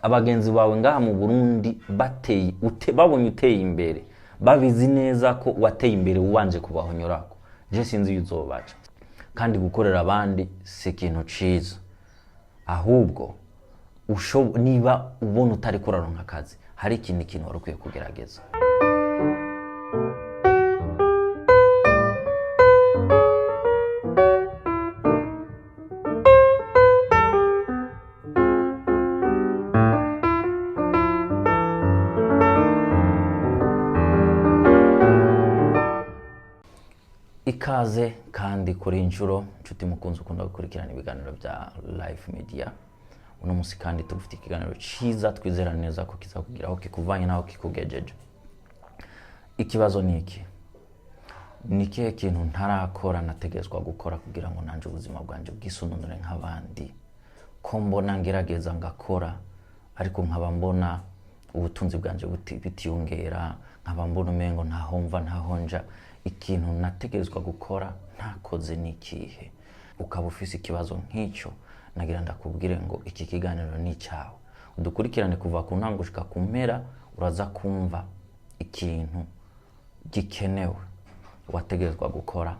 Abagenzi bawe ngaha mu Burundi bateye babonye uteye imbere, babizi neza ko wateye imbere ubanje kubahonyorako, je sinzi iyo uzobaca. Kandi gukorera abandi si ikintu ciza, ahubwo niba ubona utari kuraronka akazi, hari ikindi kintu wari ukwiye kugerageza. Ikaze kandi kuri inshuro, nshuti mukunzi ukunda gukurikirana ibiganiro bya Life Media. Uno munsi kandi tugufite ikiganiro ciza, twizera neza ko kizakugiraho kikuvanye naho kikugejeje. Ikibazo ni iki: ni ikihe kintu ntarakora nategerezwa gukora kugira ngo nanje ubuzima bwanje bwisununure nk'abandi? Ko mbona ngerageza ngakora, ariko nkaba mbona ubutunzi bwanje bitiyongera, nkaba mbona umengo ntaho mva ntaho nja. Ikintu nategerezwa gukora ntakoze ni ikihe? Ukaba ufise ikibazo nk'icyo, nagira ndakubwire ngo iki kiganiro ni icyawe. Udukurikirane kuva ku ntango gushika ku mpera, uraza kumva ikintu gikenewe wategerezwa gukora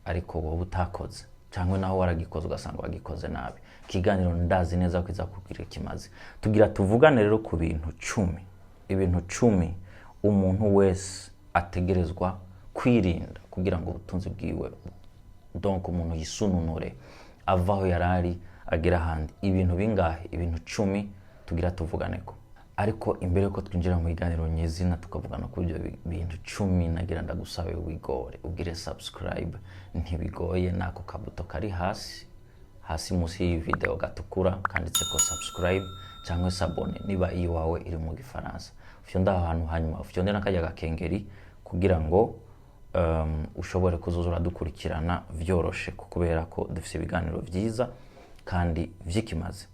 ariko wowe utakoze, cyangwa naho waragikoze ugasanga wagikoze nabi. Ikiganiro ndazi neza ko izakubwira ikimaze. Tugira tuvugane rero ku bintu 10, ibintu 10 umuntu wese ategerezwa kwirinda kugira ngo ubutunzi bwiwe, donc umuntu yisununure ava aho yari ari agera ahandi. Ibintu bingahe? Ibintu 10 tugira tuvugane ko. Ariko imbere yuko twinjira mu biganiro nyezina tukavugana kuri ibyo bintu 10, nagira ndagusabe wigore ugire subscribe. Ntibigoye, nako kabuto kari hasi hasi munsi y'iyi video gatukura kanditse ko subscribe cyangwa s'abonner niba iwawe iri mu Gifaransa. Ufyonde aho hantu, hanyuma ufyonde n'akajya gakengeri kugira ngo ushobore kuzoza uradukurikirana vyoroshe, kubera ko dufise ibiganiro vyiza kandi vyikimaze.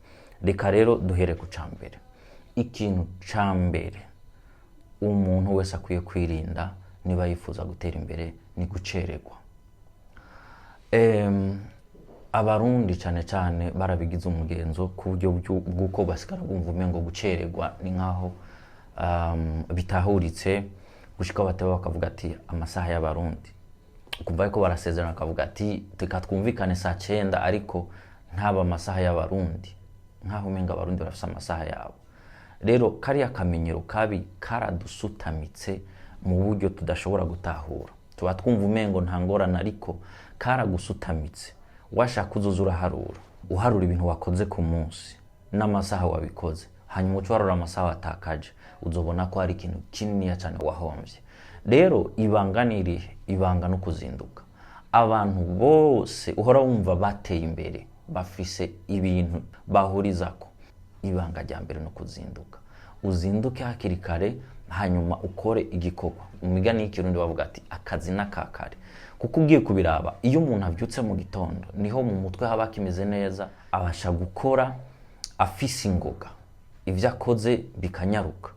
Reka rero duhere ku cambere. Ikintu ca mbere umuntu wese akwiye kwirinda niba yifuza gutera imbere ni gucererwa. Abarundi cyane cyane barabigize umugenzo ku buryo bw'uko basigara bumva umengo gucererwa ni nkaho bitahuritse, gushika bateba bakavuga ati amasaha y'abarundi, ukumva ariko barasezerana bakavuga ati reka twumvikane saa 9, ariko ntaba amasaha y'abarundi, nkaho umenga abarundi barafise amasaha yabo. Rero kariya kamenyero kabi karadusutamitse mu buryo tudashobora gutahura. Tuba twumva umengo nta ngorane, ariko karagusutamitse. Washaka uzoza uraharura, uharura ibintu wakoze ku munsi n'amasaha wabikoze, hanyuma uce uharura amasaha watakaje, uzobona ko hari ikintu kininiya cyane wahombye. Rero ibanga ni irihe? Ibanga no kuzinduka. Abantu bose uhora wumva bateye imbere bafise ibintu bahurizako. Ibanga rya mbere no kuzinduka. Uzinduke hakiri kare, hanyuma ukore igikorwa. Mu migani y'ikirundi bavuga ati akazi n'akakare. Kuko ugiye kubiraba, iyo umuntu abyutse mu gitondo niho mu mutwe haba kimeze neza, abasha gukora afise ingoga, ibyo akoze bikanyaruka,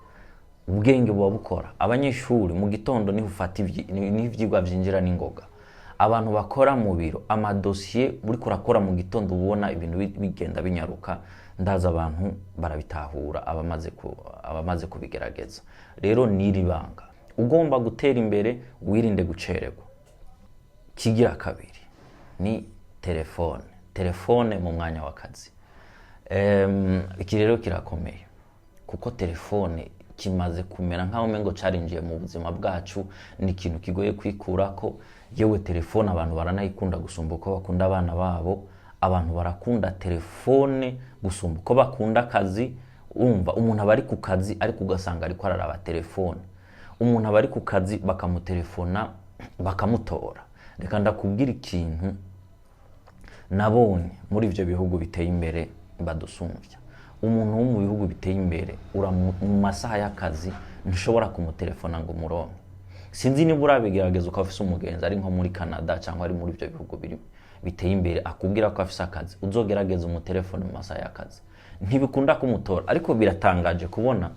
ubwenge buba bukora. Abanyeshuri mu gitondo niho ufata niho ivyigwa vyinjira n'ingoga. Abantu bakora mu biro, amadosiye uriko urakora mu gitondo ubona ibintu bigenda binyaruka. Ndaza abantu barabitahura, abamaze kubigerageza. Rero ni iri banga, ugomba gutera imbere wirinde gucererwa. Kigira kabiri ni telefone. Telefone mu mwanya w'akazi. Iki rero kirakomeye kuko telefone kimaze kumera nkaho umengo carinjiye mu buzima bwacu, ni ikintu kigoye kwikurako. Yewe telefone abantu baranayikunda gusumba uko bakunda abana babo. Abantu barakunda telefone gusumba uko bakunda akazi. Urumva umuntu aba ari ku kazi ariko ugasanga ariko araraba telefone. Umuntu aba ari ku kazi bakamutelefona bakamutora. Reka ndakubwira ikintu nabonye muri ivyo bihugu biteye imbere badusumvya. Umuntu wo mu bihugu biteye imbere mu masaha y'akazi ntushobora kumutelefona ngo umuronke. Sinzi niba urabigerageza ukaba ufise umugenzi ari nko muri Canada cyangwa ari muri ivyo bihugu biteye imbere akubwira ko afise akazi, uzogerageza umutelefone mu masaha y'akazi, ntibikunda kumutora. Ariko biratangaje kubona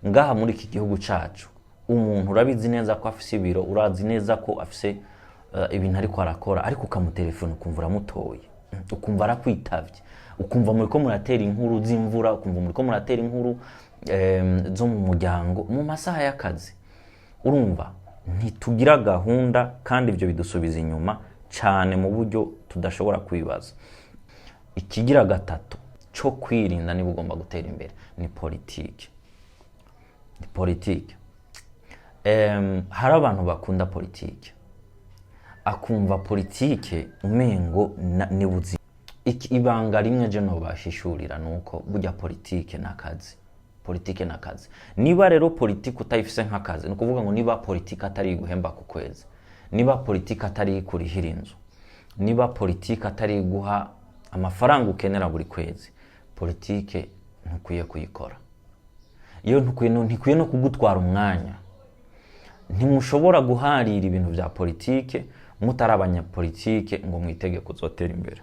ngaha muri iki gihugu cacu umuntu urabizi neza ko afise ibiro, urazi neza ko afise ibintu ariko arakora, ariko ukamutelefona ukumva uramutoye, ukumva arakwitavye. Ukumva muriko muratera inkuru z'imvura, ukumva muriko muratera inkuru zo mu muryango mu masaha y'akazi. Urumva ntitugira gahunda, kandi ibyo bidusubiza inyuma cyane mu buryo tudashobora kwibaza. Ikigira gatatu cyo kwirinda niba ugomba gutera imbere ni politiki, ni politiki. Hari abantu bakunda politiki, akumva politike umengo ni buzima. Ibanga rimwe je nobashishurira ni uko burya politike n'akazi, politike n'akazi. Niba rero politike utayifise nk'akazi, ni ukuvuga ngo niba politike atari iguhemba ku kwezi, niba politike atari ikurihira inzu, niba politike atari iguha amafaranga ukenera buri kwezi, politike ntukwiye kuyikora. Iyo ntikwiye no kugutwara umwanya. Ntimushobora guharira ibintu bya politike mutari abanyapolitike ngo mwitege kuzotera imbere.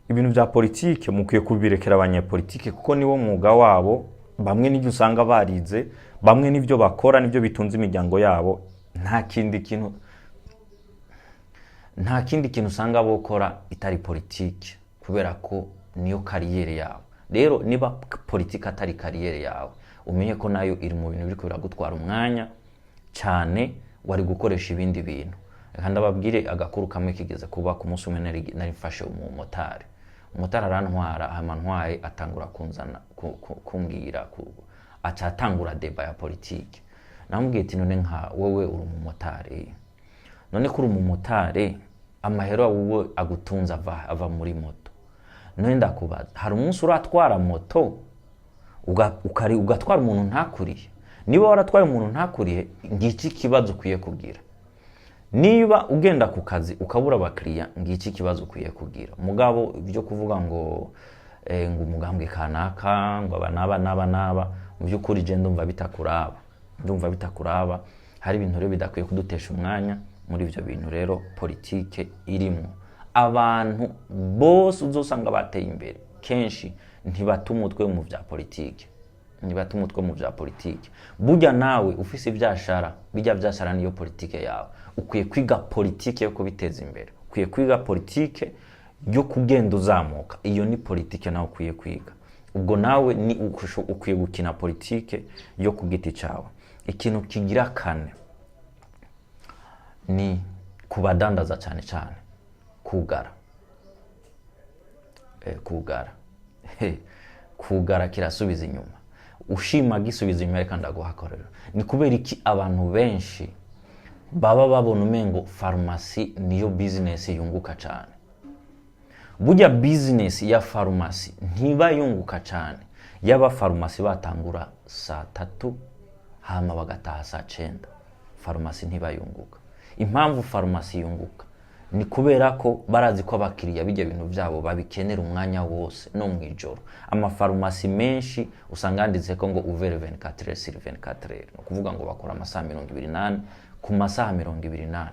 Ibintu bya politike mukwiye kubirekera abanyapolitike, kuko niwo mwuga wabo. Bamwe n'ibyo usanga barize, bamwe n'ibyo bakora nibyo bitunze imiryango yabo. Nta kindi kintu usanga bokora itari politike, kubera ko niyo carrière yabo. Rero niba politike atari carrière yawe, umenye ko nayo iri mu bintu biriko biragutwara umwanya cyane wari gukoresha ibindi bintu. Reka ndababwire agakuru kamwe kigeze kuba. Ku munsi umwe nari mfashe umumotari, umumotari arantwara, hama ntwaye atangura kunzana kumbwira aca atangura débat ya politike. Namubwiye ati: "None nka wowe uri umumotari, none ko uri umumotari, amahera wowe agutunze ava muri moto, none ndakubaza, hari umunsi uratwara moto ugatwara umuntu ntakuriye? Niba waratwaye umuntu ntakuriye, ngiki ikibazo ukwiye kugira. Niba ugenda ku kazi ukabura abakiriya, ngiki ikibazo ukwiye kugira." Mugabo ibyo kuvuga ngo ngo umugambwe kanaka, ngo aba n'aba n'aba n'aba, mu by'ukuri je ndumva bitakuraba, ndumva bitakuraba. Hari ibintu rero bidakwiye kudutesha umwanya. Muri ibyo bintu rero politike irimo. Abantu bose uzosanga bateye imbere kenshi ntibata umutwe mu bya politike, ntibata umutwe mu bya politike. Burya nawe ufise ivyashara, bijya vyashara niyo politike yawe. Ukwiye kwiga politike yo kubiteza imbere, ukwiye kwiga politike yo kugenda uzamuka. Iyo ni politike nawe ukwiye kwiga. Ubwo nawe ni ukwiye gukina politike yo ku giti cyawe. Ikintu kigira kane ni kubadandaza cyane cyane, kugara. Kugara, kugara kirasubiza inyuma, ushima gisubiza inyuma. Reka ndaguha akarorero. Ni kubera iki abantu benshi baba babona umengo farumasi niyo business yunguka cyane? Burya business ya farumasi ntiba yunguka cyane yaba farumasi batangura saa 3 hama bagataha saa 9. Farumasi ntiba yunguka. Impamvu farumasi yunguka ni kubera ko barazi ko abakiriya bijya bintu byabo babikenera umwanya wose, no mu ijoro. Amafarumasi menshi usanga yanditse ko ngo ouvert 24 sur 24, ni ukuvuga ngo bakora amasaha 24 ku masaha 24.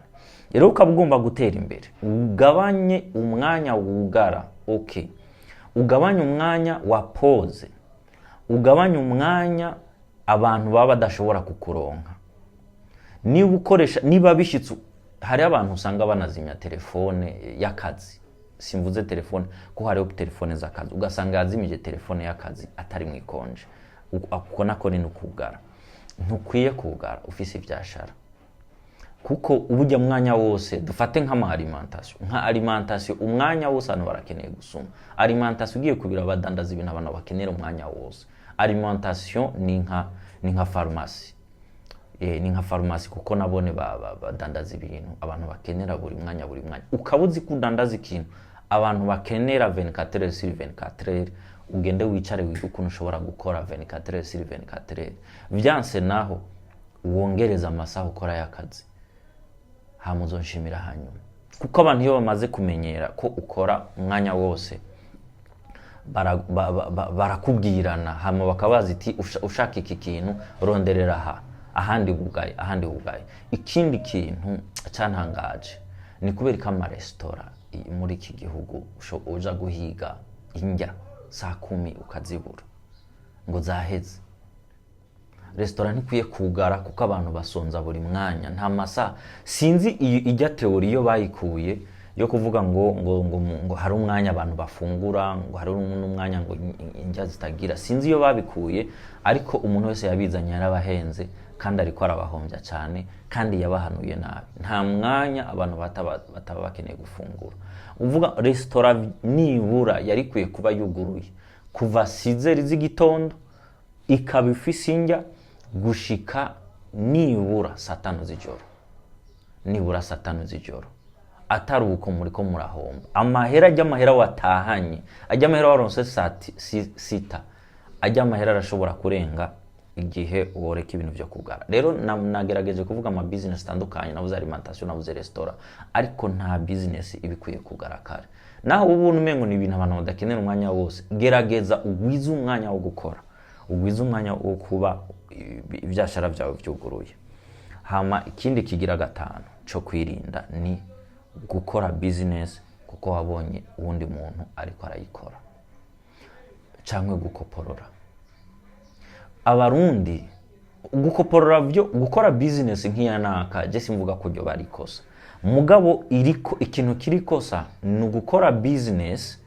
Rero ukaba ugomba gutera imbere, ugabanye umwanya wugara, okay, ugabanye umwanya wa pause, ugabanye umwanya abantu baba badashobora kukuronka. Niba ukoresha, niba bishyitse, hari abantu usanga banazimya telefone y'akazi. Simvuze telefone, ko hariho telefone z'akazi, ugasanga yazimije telefone y'akazi atari mu ikonje. Uko nako ni ukugara. Ntukwiye kugara ufise ivyashara, kuko ubujya mwanya wose, dufate nk'ama alimentation, nka alimentation, umwanya wose abantu barakeneye gusoma. Alimentation, ugiye kubira, badandaza ibintu abantu bakenera umwanya wose. Alimentation ni nka farumasi, ni nka farumasi, kuko nabone badandaza ibintu abantu bakenera buri mwanya, buri mwanya. Ukaba uzi ko udandaza ikintu abantu bakenera 24 heures sur 24 heures, ugende wicare wige ukuntu ushobora gukora 24 heures sur 24 heures. Vyanse naho, wongereza amasaha ukora y'akazi, hama uzonshimira hanyuma, kuko abantu iyo bamaze kumenyera ko ukora umwanya wose, barakubwirana, hama bakabaza iti: "Ushaka iki kintu, ronderera aha, ahandi bugaye, ahandi bugaye." Ikindi kintu cyantangaje ni kubera ko amaresitora muri iki gihugu uja guhiga indya saa 10 ukazibura ngo zaheze. Resitora ntikwiye kugara, kuko abantu basonza buri mwanya, nta masaha. Sinzi iyo ijya théorie iyo bayikuye. Yo kuvuga ngo hari umwanya abantu bafungura, ngo hari n'umwanya ngo indya zitagira, sinzi iyo babikuye, ariko umuntu wese yabizanye yarabahenze kandi ariko arabahombya cyane, kandi yabahanuye nabi. Nta mwanya abantu bataba bakeneye gufungura. Uvuga resitora nibura yari ikwiye kuba yuguruye kuva 6h z'igitondo, ikaba ifise indya gushika nibura saa 5 z'ijoro, nibura saa 5 z'ijoro. Atari uko, muriko murahomba amahera. Ajya amahera watahanye, ajya amahera waronse saa 6, ajya amahera arashobora kurenga igihe woreka ibintu byo kugara. Rero nagerageje kuvuga ama business atandukanye, navuze alimentation, navuze restaurant, ariko nta business iba ikwiye kugara kare. Naho ubu umengo ni ibintu abantu badakenera umwanya wose, gerageza ugwize umwanya wo gukora, ugwize umwanya wo kuba ibyashara byawe byuguruye. Hama ikindi kigira gatanu cyo kwirinda ni gukora business kuko wabonye uwundi muntu ariko arayikora, cyangwa gukoporora. Abarundi gukoporora byo gukora business nk'iya naka, je simvuga ko ryo bari ikosa, mugabo iriko ikintu kiri kosa ni ugukora business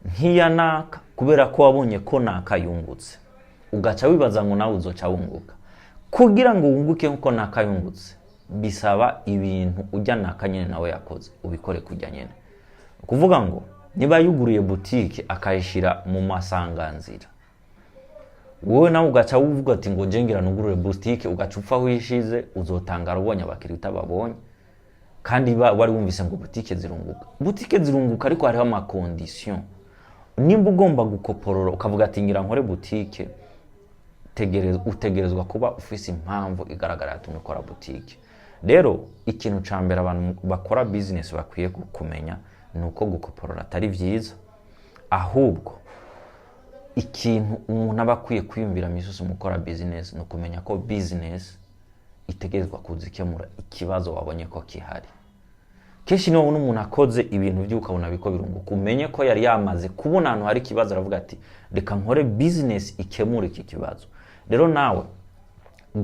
nk'iya naka kubera ko wabonye ko naka yungutse, ugaca wibaza ngo nawe uzoca wunguka. Kugira ngo wunguke nkuko naka yungutse, bisaba ibintu ujya naka nyine nawe yakoze ubikore kujya nyine. Kuvuga ngo niba yuguruye butike akayishyira mu masanganzira, wowe nawe ugaca uvuga ati ngo je ngira nugurure butike, ugaca upfa wishize, uzotangara ubonye abakiriya utababonye, kandi wari wumvise ngo butike zirunguka. Butike zirunguka, ariko hariho ama conditions. Nimba ugomba gukoporora ukavuga ati ngira nkore butike, utegerezwa kuba ufise impamvu igaragara yatumye ukora butike. Rero ikintu ca mbere abantu bakora business bakwiye kumenya ni uko gukoporora atari vyiza. Ahubwo ikintu umuntu aba akwiye kwiyumvira misi yose mu gukora business ni ukumenya ko business itegerezwa kuza ikemura ikibazo wabonye ko kihari. Kenshi niba ubona umuntu akoze ibintu bye ukabona biko birunguka, umenye ko yari yamaze kubona ahantu hari ikibazo, aravuga ati reka nkore business ikemura iki kibazo. Rero nawe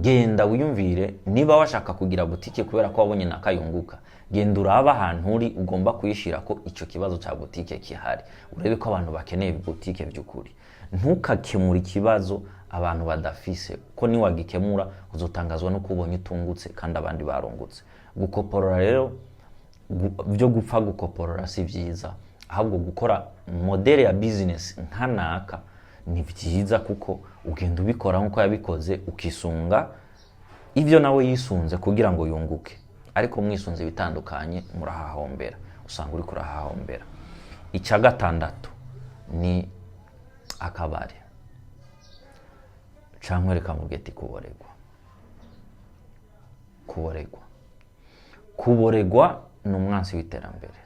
genda wiyumvire, niba washaka kugira butike kubera ko wabonye nakayunguka, genda urabe ahantu uri ugomba kuyishyira ko icyo kibazo cya butike gihari, urebe ko abantu bakeneye butike by'ukuri. Ntukakemure ikibazo abantu badafise, ko niwagikemura uzotangazwa no kubonye utungutse kandi abandi barungutse. Gukoporora rero byo gupfa gukoporora si byiza, ahubwo gukora modèle ya business nka naka ni byiza, kuko ugenda ubikora nk'uko yabikoze, ukisunga ibyo nawe yisunze kugira ngo yunguke. Ariko mwisunze ibitandukanye murahahombera, usanga uri kurahahombera. Icya gatandatu ni akabari, cyangwa reka mubwire ati kuboregwa. Kuboregwa, kuboregwa ni umwansi w'iterambere.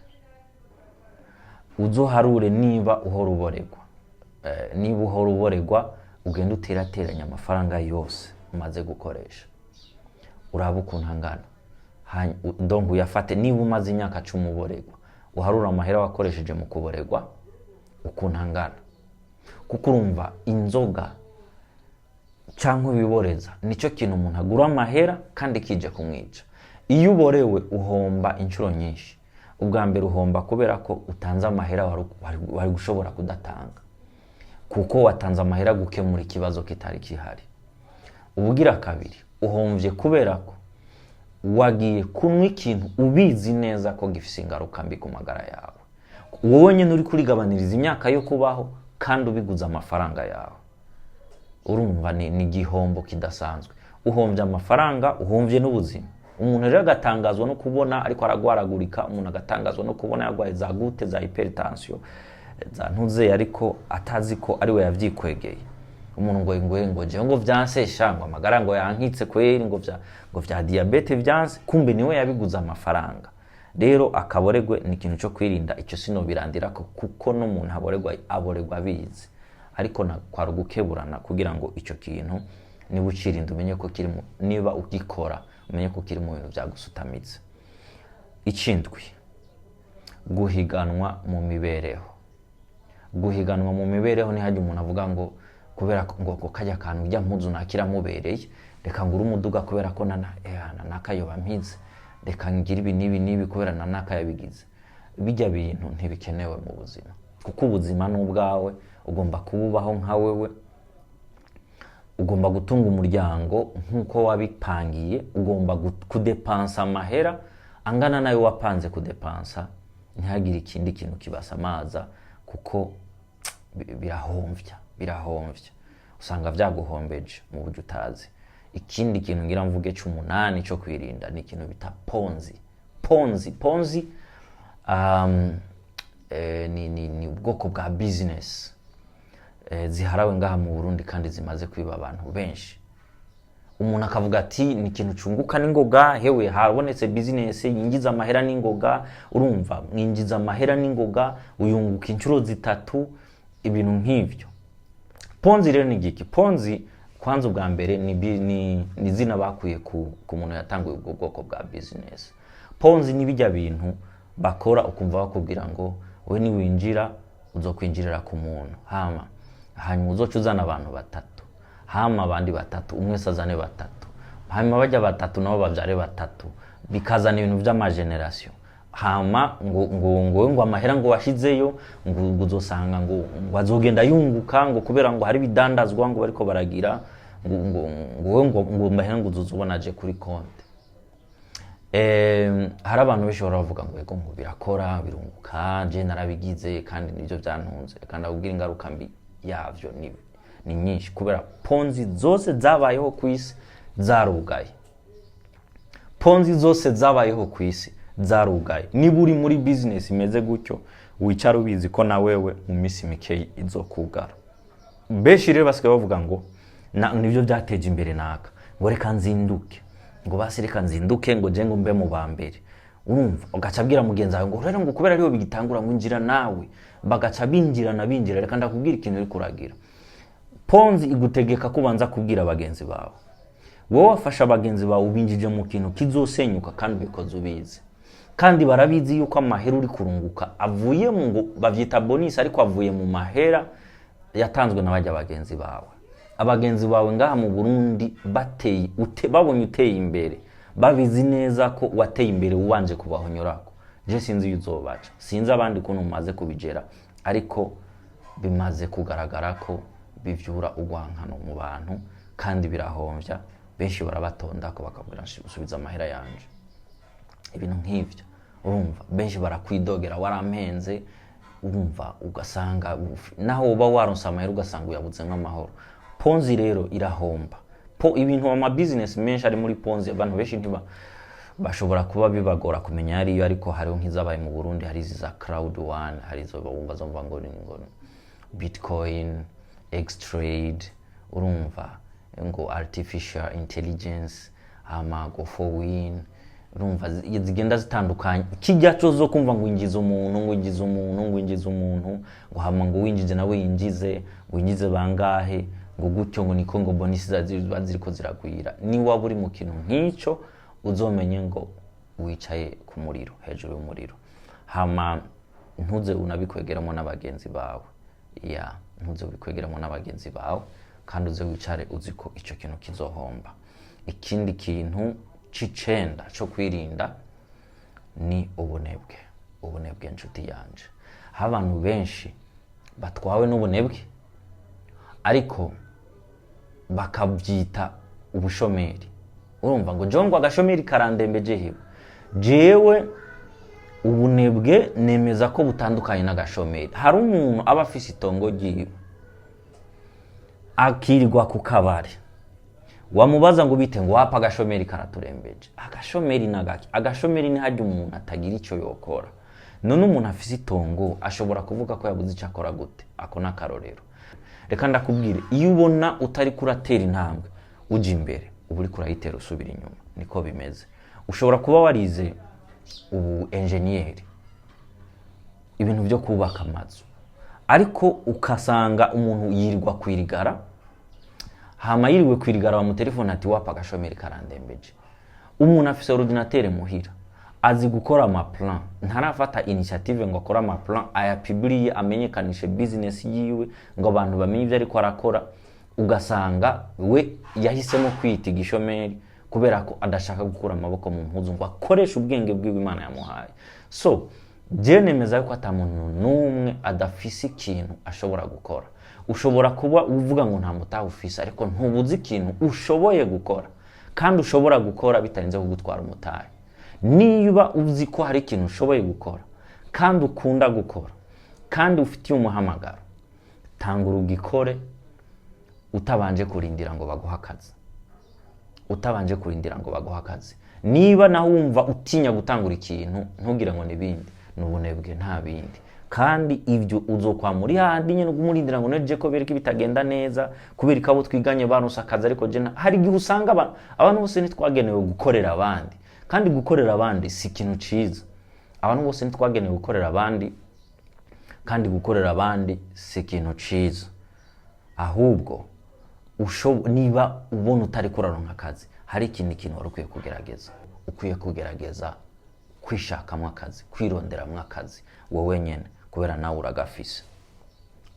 Uzoharure niba uhora uboregwa. Niba uhora uboregwa, ugenda uterateranya amafaranga yose umaze gukoresha, uraba ukuntu angana. Donc uyafate, niba umaze imyaka 10 uboregwa, uharure amahera wakoresheje mu kuboregwa ukuntu angana. Kuko urumva inzoga cyangwa ibiboreza nicyo kintu umuntu agura amahera kandi kije kumwica. Iyo uborewe uhomba inshuro nyinshi. Ubwa mbere uhomba kubera ko utanze amahera wari gushobora kudatanga, kuko watanze amahera gukemura ikibazo kitari gihari. Ubugira kabiri, uhomvye kubera ko wagiye kunywa ikintu ubizi neza ko gifise ingaruka mbi ku magara yawe. Wowe nyine uri kurigabaniriza imyaka yo kubaho kandi ubiguze amafaranga yawe. Urumva ni igihombo kidasanzwe. Uhombye amafaranga, uhombye n'ubuzima. Umuntu rero agatangazwa no kubona ariko aragwaragurika, umuntu agatangazwa no kubona yarwaye za goutte, za hypertension, za ntuze, ariko atazi ko ari we yavyikwegeye. Umuntu ngo jewe ngo vyansesha, ngo amagara ngo yankitse kweri, ngo vya diabète vyanse, kumbe niwe yabiguze amafaranga. Rero akaboregwe ni ikintu cyo kwirinda. Icyo sinobirandira ko, kuko n'umuntu aboregwa aboregwa abizi, ariko na kwari ugukeburana kugira ngo icyo kintu niba ucirinda umenye ko kiri niba ugikora umenye ko kiri mu bintu byagusutamitse. Ikindwi, guhiganwa mu mibereho. Guhiganwa mu mibereho ntihajya umuntu avuga ngo kubera ko ngo kajya kantu ujya mpuzu nakiramubereye, reka ngure umuduga kubera ko nana nakayoba mpize, reka ngire ibi n'ibi n'ibi kubera na naka yabigize. Bijya bintu ntibikenewe mu buzima, kuko ubuzima ni ubwawe, ugomba kububaho nka wewe, ugomba gutunga umuryango nk'uko wabipangiye, ugomba kudepansa amahera angana nayo wapanze kudepansa, ntihagire ikindi kintu kibasamaza, kuko birahomvya, birahomvya, usanga vyaguhombeje mu buryo utazi. Ikindi kintu ngira mvuge c'umunani co kwirinda ni ikintu bita Ponzi. Ponzi, Ponzi ni ubwoko bwa business ziharawe ngaha mu Burundi kandi zimaze kwiba abantu benshi. Umuntu akavuga ati ni ikintu cunguka n'ingoga, hewe habonetse business yinjiza amahera n'ingoga. Urumva, mwinjiza amahera n'ingoga, uyunguka inshuro zitatu, ibintu nk'ivyo. Ponzi rero ni giki? Ponzi kwanza ubwa mbere ni izina bakuye ku muntu yatanguye ubwo bwoko bwa business. Ponzi ni bijya bintu bakora ukumva bakubwira ngo we niwinjira uzokwinjirira ku muntu, hama hanyuma uzoca uzana abantu batatu, hama abandi batatu, umwe wese azane batatu, hanyuma bajya batatu nabo babyare batatu, bikazana ibintu by'ama génération. Hama ngo amahera ngo washizeyo ngo uzosanga ngo azogenda yunguka, ngo kubera ngo hari ibidandazwa ngo bariko baragira, ngo wewe ngo amahera ngo uzozubona aje kuri konti. Hari abantu benshi bahora bavuga ngo yego, ngo birakora, birunguka, je narabigize kandi nibyo byantunze. Reka ndakubwira, ingaruka mbi yavyo ni nyinshi, kubera Ponzi zose zabayeho ku isi zarugaye. Ponzi zose zabayeho ku isi zarugaye. Niba uri muri business imeze gutyo, wicara ubizi ko na wewe mu minsi mikeyi izokugara. Benshi rero basigaye bavuga ngo nibyo byateje imbere naka, ngo reka nzinduke, ngo basi reka nzinduke, ngo je ngo mbe mu ba mbere. Urumva, ugaca abwira mugenzi wawe ngo rero ngo kubera ariho bigitangura, ngo injira nawe, bagaca binjirana binjira. Reka ndakubwira ikintu uri kuragira. Ponzi igutegeka kubanza kubwira bagenzi bawe. Wowe wafasha bagenzi bawe, ubinjije mu kintu kizosenyuka, kandi ubikoze ubizi, kandi barabizi yuko amahera uri kurunguka avuye mu, ngo bavyita bonus, ariko avuye mu mahera yatanzwe na bajya bagenzi bawe. Abagenzi bawe ngaha mu Burundi bateye babonye uteye imbere, babizi neza ko wateye imbere ubanje kubahonyorako. Je sinzi iyo uzobaca, sinzi abandi ukuntu mumaze kubigera, ariko bimaze kugaragara ko bivyura urwankano mu bantu kandi birahomvya benshi. Barabatondako bakabwira subiza amahera yanje, ibintu nk'ivyo. Urumva, benshi barakwidogera warampenze. Urumva, ugasanga naho uba waronse amahera, ugasanga uyabuzemo amahoro. Ponzi rero irahomba po ibintu, ama business menshi ari muri Ponzi, abantu benshi ntiba bashobora kuba bibagora kumenya ariyo, ariko hariho nk'izabaye mu Burundi, hari izi za Crowd One, hari izo bumva zumva ngo Bitcoin, Xtrade, urumva, ngo artificial intelligence, hama go for win. Urumva, zigenda zitandukanye. Kijya cyo zo kumva ngo ingiza umuntu, ngo ingiza umuntu, ngo ingiza umuntu, ngo hama ngo winjize nawe yinjize, ngo winjize bangahe, ngo gutyo, ngo niko ngo bonus ziba ziriko ziragwira. Ni waba uri mu kintu nk'icyo, uzomenye ngo wicaye ku muriro, hejuru y'umuriro. Hama ntuze unabikwegeramo n'abagenzi bawe, ya ntuze ubikwegeramo n'abagenzi bawe, kandi uze wicare uzi ko icyo kintu kizohomba. Ikindi kintu c'icenda co kwirinda ni ubunebwe. Ubunebwe, nshuti yanje, aho abantu benshi batwawe n'ubunebwe ariko bakabyita ubushomeri. Urumva ngo jewe ngo agashomeri karandembeje. Hewe, jewe ubunebwe nemeza ko butandukanye n'agashomeri. Hari umuntu aba afise itongo ryiwe, akirirwa ku kabari, wamubaza ngo bite, ngo wapa, agashomeri karaturembeje. Agashomeri n'agaki? Agashomeri ni harya umuntu atagira icyo yokora. None umuntu afise itongo ashobora kuvuga ko yabuze icyo akora gute? Ako ni akarorero. Reka ndakubwire, iyo ubona utari kuratera intambwe uja imbere, uba uriko urayitera usubira inyuma. Niko bimeze. Ushobora kuba warize ubu enjeniyeri, ibintu byo kubaka amazu, ariko ukasanga umuntu yirirwa kwirigara, hama yiriwe kwirigara bamutelefone ati wapa, agashomeri karandembeje. Umuntu afise ordinateur muhira, azi gukora ama plan, ntarafata initiative ngo akore ama plan, ayapubliye, amenyekanishe business yiwe, ngo abantu bamenye ibyo ariko arakora. Ugasanga we yahisemo kwita igishomeri kubera ko adashaka gukura amaboko mu mpuzu ngo akoreshe ubwenge bw'iwe Imana yamuhaye. So Je nemeza yuko ata muntu n'umwe adafise ikintu ashobora gukora. Ushobora kuba uvuga ngo nta mutahe ufise, ariko ntubuze ikintu ushoboye gukora, kandi ushobora gukora bitarinze kugutwara umutahe. Niba uzi ko hari ikintu ushoboye gukora kandi ukunda gukora kandi ufitiye umuhamagaro, tanga urugikore utabanje kurindira ngo baguhe akazi, utabanje kurindira ngo baguhe akazi. Niba nawe wumva utinya gutangura ikintu, ntugire ngo n'ibindi ni ubunebwe, nta bindi. Kandi ibyo uzokwa muri handi nyine umurindira ngo neje ko bereka bitagenda neza, kubera ko abo twiganye baronse akazi, ariko je hari igihe usanga abantu bose ntitwagenewe gukorera abandi, kandi gukorera abandi si ikintu ciza. Abantu bose ntitwagenewe gukorera abandi, kandi gukorera abandi si ikintu ciza. Ahubwo niba ubona utari kuraronka akazi, hari ikindi kintu wari ukwiye kugerageza. Ukwiye kugerageza kwishakamo akazi, kwironderamo akazi wowe nyene, kubera nawe uragafise.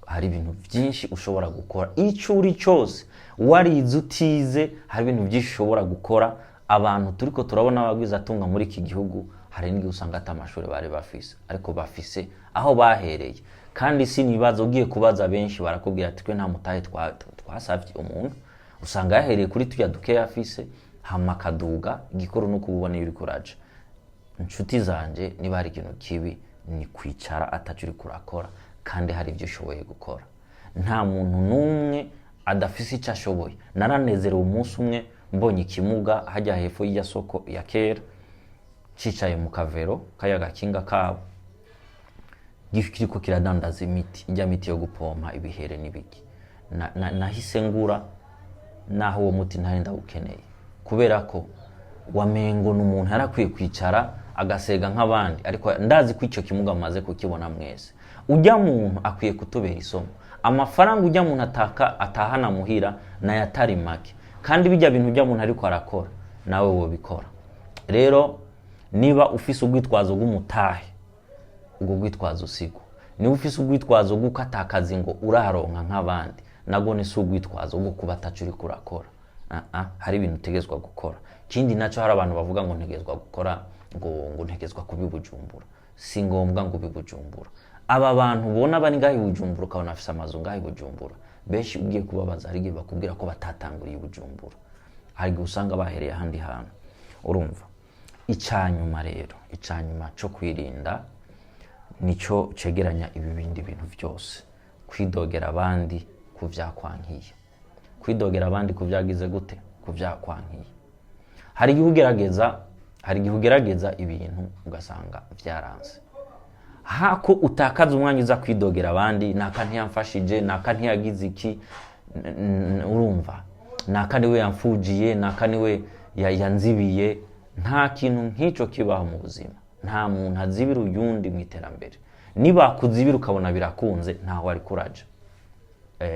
Hari ibintu byinshi ushobora gukora, icyo uri cyose, warize utize, hari ibintu byinshi ushobora gukora. Abantu turiko turabona abagwizatunga muri iki gihugu, hari n'igihe usanga ata amashuri bari bafise, ariko bafise aho bahereye. Kandi sinibaza, ugiye kubaza benshi barakubwira ati twe nta mutahe twasavye umuntu. Usanga yahereye kuri tuya dukeya afise, hama akaduga. Igikuru ni uko ubona iyo uriko uraja. Inshuti zanje, niba hari ikintu kibi ni kwicara ataco uriko urakora kandi hari ibyo ushoboye gukora. Nta muntu n'umwe adafise icyo ashoboye. Naranezerewe umunsi umwe mbonye ikimuga hajya hepfo y'irya soko ya kera, cicaye mu kavero kaya gakinga kabo, kiriko kiradandaza imiti, ijya miti yo gupompa ibihere n'ibiki. Nahise ngura naho uwo muti ntari ndawukeneye, kubera ko wamengo ni umuntu yarakwiye kwicara agasega nk'abandi. Ariko ndazi ko icyo kimuga mumaze kukibona mwese. Ujya muntu akwiye kutubera isomo. Amafaranga ujya muntu ataka atahana muhira nayo atari make, kandi bijya bintu ujya muntu ariko arakora nawe wobikora. Rero niba ufise urwitwazo rw'umutahe, ubwo rwitwazo usigo. Niba ufise urwitwazo rw'uko atakazi ngo uraronka nk'abandi, nabwo ni si urwitwazo rwo kuba ataco uriko urakora. Hari ibintu utegezwa gukora. Ikindi nacyo, hari abantu bavuga ngo ntegezwa gukora, ngo ntegezwa kuba i Bujumbura. Si ngombwa ngo ube i Bujumbura. Aba bantu ubona bari ngaho i Bujumbura, ukabona bafise amazu ngaho i Bujumbura, benshi ugiye kubabaza hari igihe bakubwira ko batatanguriye i Bujumbura, hari igihe usanga bahereye ahandi hantu. Urumva, icanyuma rero, icanyuma co kwirinda nico cegeranya ibi bindi bintu byose: kwidogera abandi ku vyakwankiye. Kwidogera abandi ku vyagize gute? Ku vyakwankiye. Hari igihe ugerageza ibintu ugasanga vyaranze. Hako utakaza umwanya uza kwidogera abandi, naka ntiyamfashije, naka ntiyagize iki, urumva, naka niwe yamfujiye, naka niwe yanzibiye. Nta kintu nk'icyo kibaho mu buzima. Nta muntu azibira uyundi mu iterambere. Niba kuzibira ukabona birakunze, ntaho wari kuraja.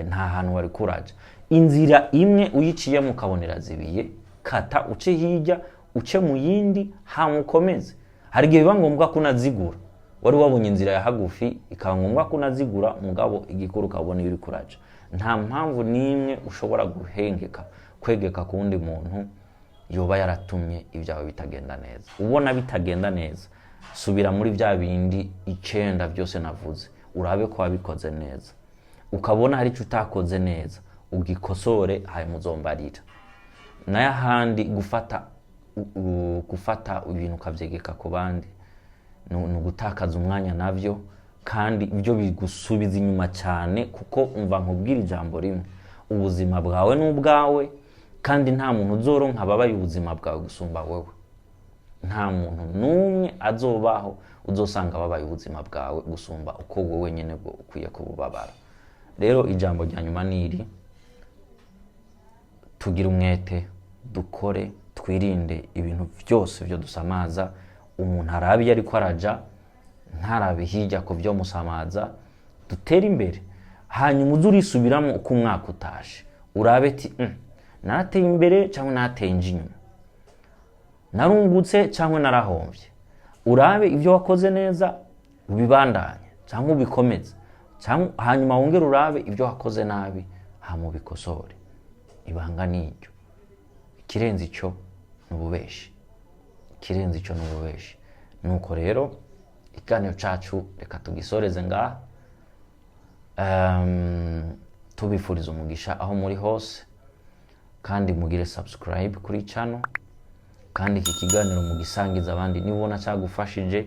Nta hantu wari kuraja. Inzira imwe uyiciyemo ukabona irazibiye, kata uce hirya, uce mu yindi, hama ukomeze. Hari igihe biba ngombwa ko unazigura. Wari wabonye inzira ya hagufi, ikaba ngombwa ko unazigura, mugabo igikuru ukabona iyo uri kuraja. Nta mpamvu n'imwe ushobora guhengeka, kwegeka ku wundi muntu yoba yaratumye ibyawe bitagenda neza. Ubona bitagenda neza, subira muri bya bindi 9 byose navuze, urabe ko wabikoze neza. Ukabona hari icyo utakoze neza, ugikosore, hanyuma uzombarira. Nayo ahandi gufata ibintu ukabyegeka ku bandi ni ugutakaza umwanya nabyo, kandi ibyo bigusubiza inyuma cyane. Kuko umva nkubwira ijambo rimwe: ubuzima bwawe ni ubwawe, kandi nta muntu uzoronka ababaye ubuzima bwawe gusumba wowe. Nta muntu n'umwe azobaho uzosanga ababaye ubuzima bwawe gusumba uko wowe nyine bwo ukwiye kububabara. Rero ijambo rya nyuma ni iri: tugire umwete, dukore, twirinde ibintu byose byo dusamaza. Umuntu arabe iyo ariko araja, ntarabe hirya ku byo musamaza. Dutere imbere, hanyuma uze urisubiramo uko umwaka utashe, urabe ati narateye imbere cyangwa nateye inji inyuma, narungutse cyangwa narahombye." Urabe ibyo wakoze neza, ubibandanye cyangwa ubikomeze, cyangwa hanyuma wongere urabe ibyo wakoze nabi, hama ubikosore. Ibanga ni iryo. Ikirenze icyo ni ububeshi. Ikirenze icyo ni ububeshi. Nuko rero. Ikiganiro cacu reka tugisoreze ngaha. Tubifuriza umugisha aho muri hose, kandi mugire subscribe kuri channel, kandi iki kiganiro mugisangiza abandi. Niba ubona cyagufashije,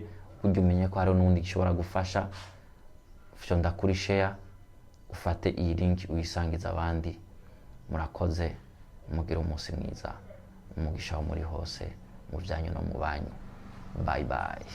burya umenye ko hariho n'undi gishobora gufasha. Fyonda kuri share, ufate iyi link uyisangiza abandi. Murakoze, mugire umunsi mwiza, umugisha aho muri hose, mu byanyu no mu banyu. Bye bye.